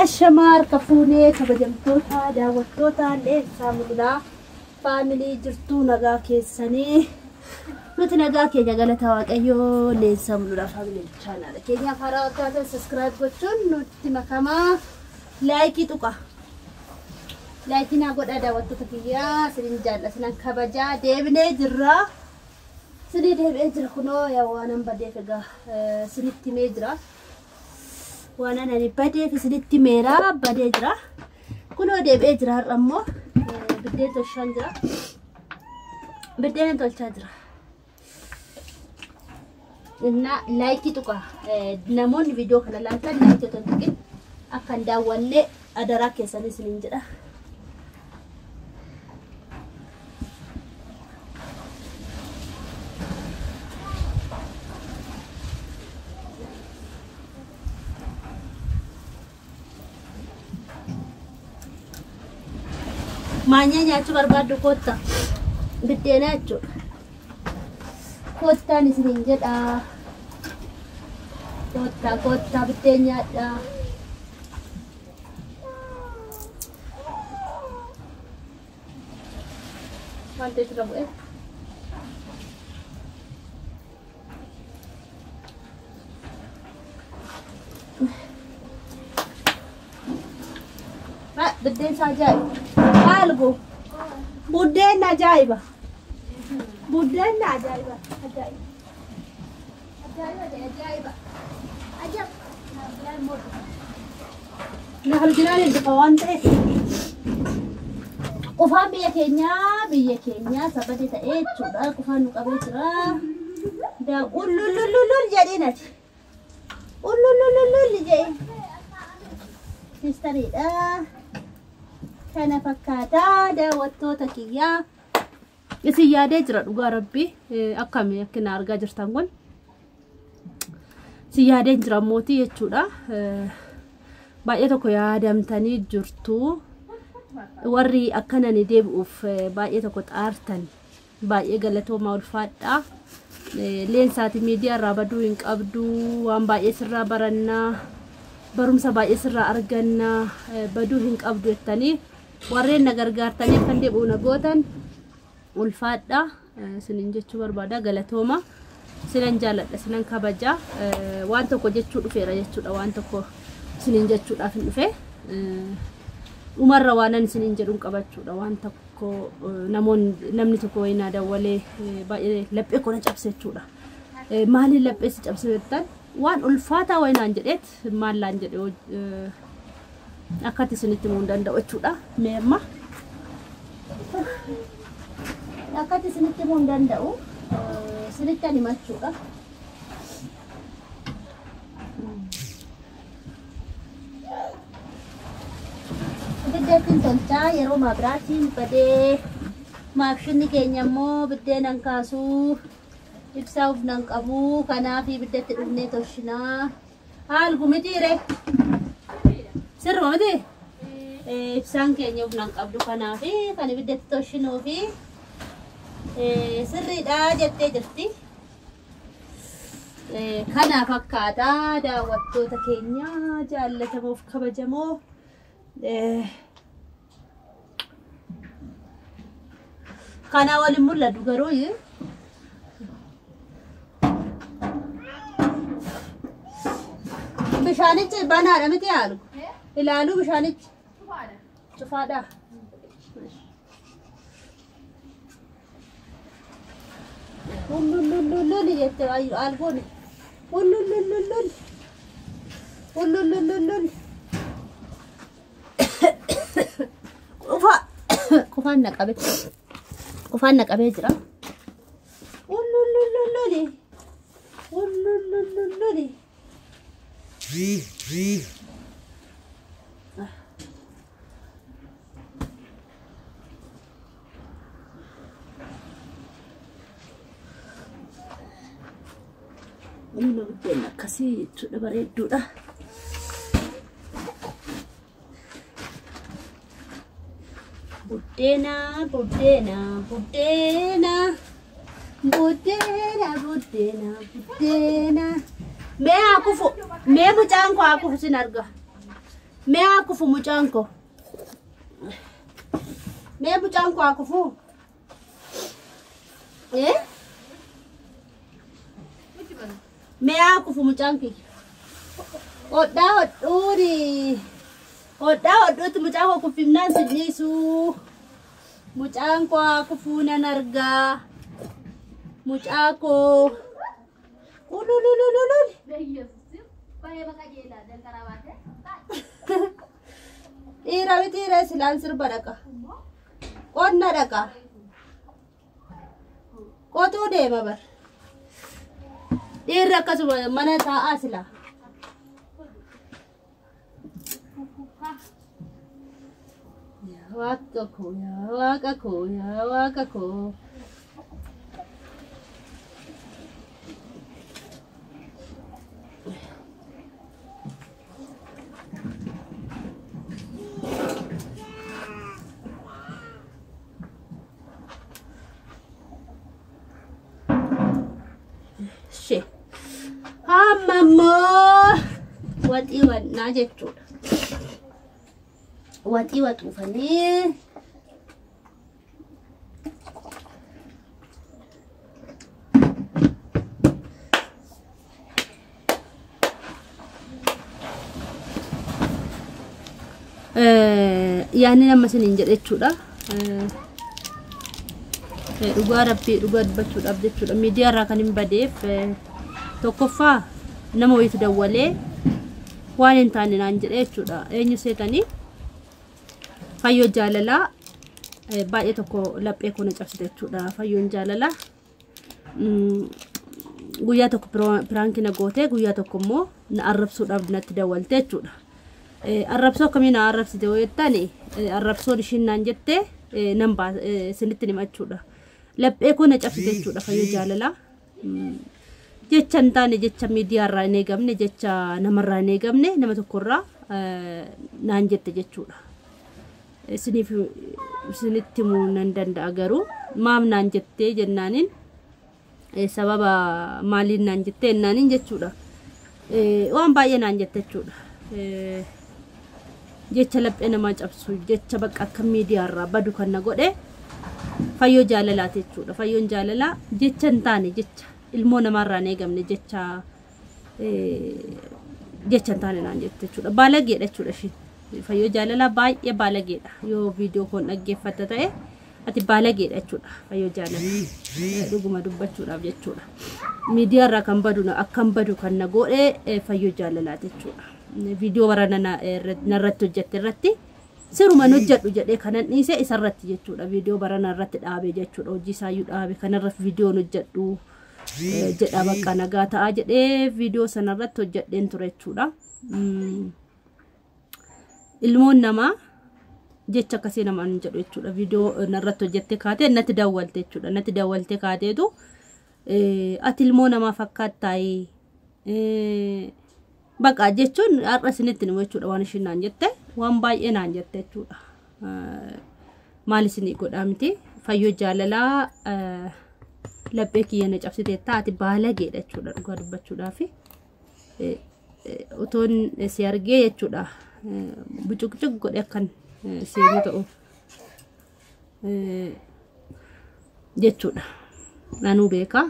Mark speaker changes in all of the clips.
Speaker 1: Ashamaa harka fuunee kabajamtoota daawwattoota Leensaa Mul'inaa Family jirtuu nagaa keessanii nuti nagaa keenya galata Waaqayyoo. Leensaa Mul'inaa Family chaanaala keenyaaf haaraa taatan subscribe gochuun nutti makamaa, like tuqa, like naa godhaa. Daawwattoota kiyyaa, isinin jaalla, isinan kabajaa. Deebinee jirra, isinii deebi'ee jira. Kunoo yaa waanan badeef egaa isinitti himee jira. Waan ani badeef isinitti meeraa badee jira. Kunoo deebi'ee jira. Har'a immoo biddeen tolchaan jira. Biddeen tolchaa jira. Inna like tuqa. Namoonni viidiyoo kana laaltan like otoo hin tuqin akka hin daawwanne adaraa keessanii isiniin jedha. Maanyaa nyaachuu barbaaddu kootta. Biddeena jechuudha. Koottaan isiniin jedha. Koottaa, koottaa, biddeen nyaadhaa. Wanti irra bu'e. Biddeen isaa ajaa'iba. Maalgo? Buddeen ajaa'iba. Buddeen ajaa'iba. Ajaa'iba. Ajaa'iba ta'e ajaa'iba. Ajab. Na halginaan hin dhufa waan ta'eef. Qufaan biyya keenyaa sabate ta'ee jechuudha. Qufaan nu qabee jira. Ullullullul jedhiin ati. Ullullullul jedhiin. Sistariidha. Kana fakkaataa daawwattoota kiyyaa. Isin yaadee jira dhugaa rabbii, akkami akkina argaa jirtan kun. Isin yaadee jira mootii jechuudha. Baay'ee tokko yaadamtanii jirtu. Warri akkanani deebi'uuf baay'ee tokko xaartan, baay'ee galatoomaa, ulfaadhaa. Leensaati miidiyaa irraa baduu hin qabdu, waan baay'ee sirraa barannaa, barumsa baay'ee sirraa argannaa, baduu hin qabdu jettanii warreen na gargaartanii akkan deebi'u na gootan ulfaadhaa isinin jechuu barbaada. Galatooma, sinan jaalladha, sinan kabajaa. Waan tokko jechuu dhufeera jechuudha. Waan tokko isinin jechuudhaaf hin dhufe. Dhumarra waanan isinin jedhuun qabachuudha. Waan tokko namoonni, namni tokko wayinaa dawwalee baay'ee laphee koo na cabse jechuudha. Maaliin laphee si cabse jettan, waan ulfaataa wayinaan jedheet maallaan jedhe akkatti isinitti himuu hin danda'u jechuudha. Mee amma akkatti isinitti himuu hin danda'u, isinitti ani himachuudha. Biddeettiin tolchaa yeroo maabiraatiin badee maashinni keenya immoo biddeenan kaasuu, ibsaa ufnan qabu, kanaaf ibiddatti dhufnee tolchinaa. Haal gumitiire sirruma miti, ibsaan keenya ufnan qabdu, kanaaf kan ibiddatti tolchinuu fi sirriidha jettee jirti. Kana fakkaataa daawwattoota keenya jaallatamoof kabajamoo. Kana waliin mul'atu garuu bishaanichi banaadha miti haalu ilaaluu, bishaanichi cufaadha. Ululululul jette algoon, ululululul ululululul. Qufa, qufaan na qabe, qufaan na qabee jira. Ululululul ululululul. Inni buddeen akkasii jechuudha, bareedduudha. Buddeena, buddeena, buddeena, buddeena, buddeena, buddeena. Mee haa kufu, mee mucaan koo haa kufu sin arga. Mee haa kufu mucaan koo. Mee mucaan koo haa kufu. Eh? Mee haa kufu mucaan kiyya. Hodhaa hodhuuni. Hodhaa hodhuutti mucaan koo kuffifnaan si dhiisu. Mucaan koo haa kufuu nan argaa. Mucaa koo. Ululululul. Dhiira mitiire silaan sirba dhaqa. Qonna dhaqa. Qotuu deema bar. Dhiirri akkasuma mana taa'aa silaa. Yaa waaqa koo yaa waaqa koo yaa waaqa koo. Ishee. Amma immoo waxii wannaa jechuudha. Waxii waxuufanii yaanni nama isiniin jedhe jechuudha. Dhugaa rabbii dhugaa dubbachuudhaaf jechuudha. Miidiyaa irraa kan hin badeef tokkoffaa nama wayiitu dawwalee waan hin taane naan jedhe jechuudha. Eenyu seetanii fayyoo jaalalaa baay'ee tokko laphee koo na cabsite jechuudha. Fayyoon jaalalaa guyyaa tokko piraankii na gootee guyyaa tokko immoo na arrabsuudhaaf natti dawwalte jechuudha. Arrabsoo akkamii na arrabsite yoo jettan arrabsoon ishiin naan jette nan isinitti hima jechuudha. Laphee koo na cabsite jechuudha fayyoo jaalalaa. Jecha hin taane jecha miidiyaa irraa hin eegamne jecha namarraa hin eegamne nama tokkorraa naan jette jechuudha. Isiniif isinitti himuu nan danda'a garuu maaf naan jettee jennaaniin sababa maaliin naan jettee jennaaniin jechuudha. Waan baay'ee naan jette jechuudha. Jecha laphee namaa cabsu jecha bakka akka miidiyaa irraa badu kan na godhe fayyoo jaalalaati jechuudha. Fayyoon jaalalaa jecha hin taane jecha ilmoo namaarraa hin eegamne jecha jecha hin taane naan jette jechuudha. Baalageedha jechuudha ishiin. Fayyoo jaalalaa baay'ee baalageedha. Yoo viidiyoo koon dhaggeeffatta ta'e ati baalageedha jechuudha. Fayyoo jaalalaa dhuguma dubbachuudhaaf jechuudha. Miidiyaa irraa kan badu akkan badu kan na godhe fayyoo jaalalaati jechuudha. Viidiyoo warra narratti hojjette irratti siruman hojjedhu jedhee kanan dhiise isarratti jechuudha. Viidiyoo bara narratti dhaabe jechuudha. Hojii isaayyuu dhaabe kanarratti viidiyoon hojjedhu jedha bakka nagaa ta'a jedhee viidiyoo sanarratti hojjedheen ture jechuudha. Ilmoon namaa jecha akkasii namaan jedhu jechuudha. Viidiyoo narratti hojjette kaatee natti dawwalte jechuudha. Natti dawwalte kaateetu ati ilmoo namaa fakkaattaayi baqa jechuun har'a isinitti himu jechuudha waan ishiin naan jette waan baay'ee naan jette jechuudha. Maal isinii godhaa miti fayyoo jaalalaa laphee kiyya na cabsite taati baalageedha jechuudha dhugaa dubbachuudhaaf. Otoon si argee jechuudha bucuqcuq godhe akkan seenuu ta'u jechuudha. Nanuu beekaa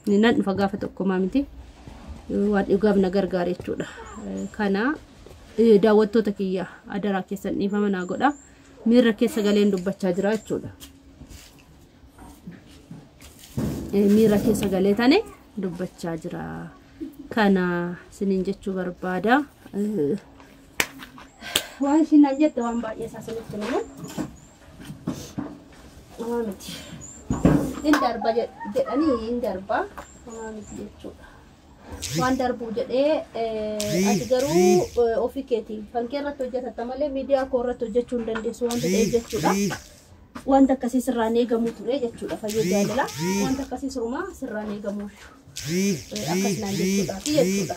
Speaker 1: nan dhufa gaafa tokko maa miti. Waan dhugaaf na gargaara jechuudha. Kana daawwattoota kiyya adaraa keessan dhiifama naa godha. Miirra keessa galeen dubbachaa jira jechuudha. Miirra keessa galee tane dubbachaa jira. Kana isiniin jechuu barbaada. Waan ishiin naan jette waan baay'ee isaa isinitti himu. Waa miti. Hin darba jedhanii hin darba. Waa miti jechuudha. Waan darbuu jedhee ati garuu ofii keetii kan kee irratti hojjetatta malee miidiyaa koo irratti hojjechuu hin dandeessu wanta ta'eef jechuudha. Wanta akkasii sirraan eegamuu ture jechuudha fayyoo jaalalaa. Wanta akkasii sirumaa sirraan eegamuu akkas naan jechuudhaaf jechuudha.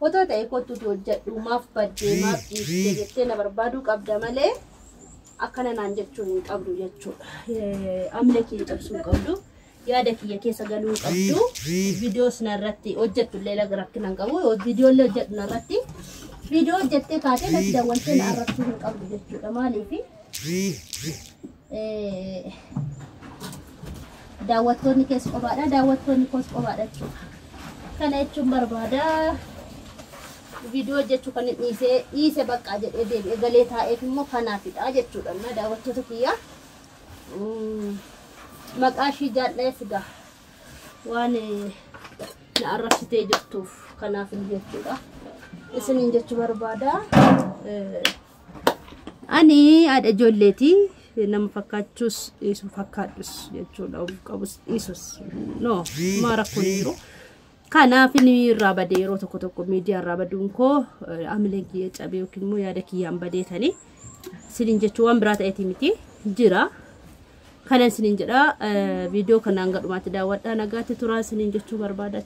Speaker 1: Otoo ta'e kottuuti hojjedhu maaf baddee maaf dhiistee jettee na barbaaduu qabda malee akkana naan jechuu hin qabdu jechuudha. Amila kiyya cabsuu hin qabdu. Yaada kiyya keessa galuu hin qabdu. Viidiyoo sana irratti hojjettu illee rakkina hin qabu. Viidiyoo illee hojjedhu narratti Viidiyoo hojjettee kaatee natti dawwaltee na arrabsuu hin qabdu jechuudha. Maaliifi daawwattoonni kees qofaadha, daawwattoonni koos qofaadha jechuudha. Kana jechuun barbaada. Viidiyoo hojjechuu kan hin dhiisee dhiise baqqaa jedhee deebi'ee galee taa'eef immoo kanaafidha jechuudha. Na daawwattoota kiyya maqaa ishii jaalladheef egaa waan na arrabsitee jirtuuf kanaaf jechuudha. Isiniin jechuu barbaada. Ani haadha ijoolleeti. Nama fakkaachuus dhiisu fakkaadhus jechuudha. Of qabus dhiisus. No, maa rakkoon hin jiru. Kanaaf inni irraa badee yeroo tokko tokko miidiyaa irraa baduun koo amileen kiyya cabee yookiin immoo yaada kiyyaan badeetanii isiniin jechuu waan biraa ta'eeti miti jira. Kana isiniin jedha, viidiyoo kanaan gadhumaatti daawwadhaa, nagaatti turaa isiniin jechuu barbaada.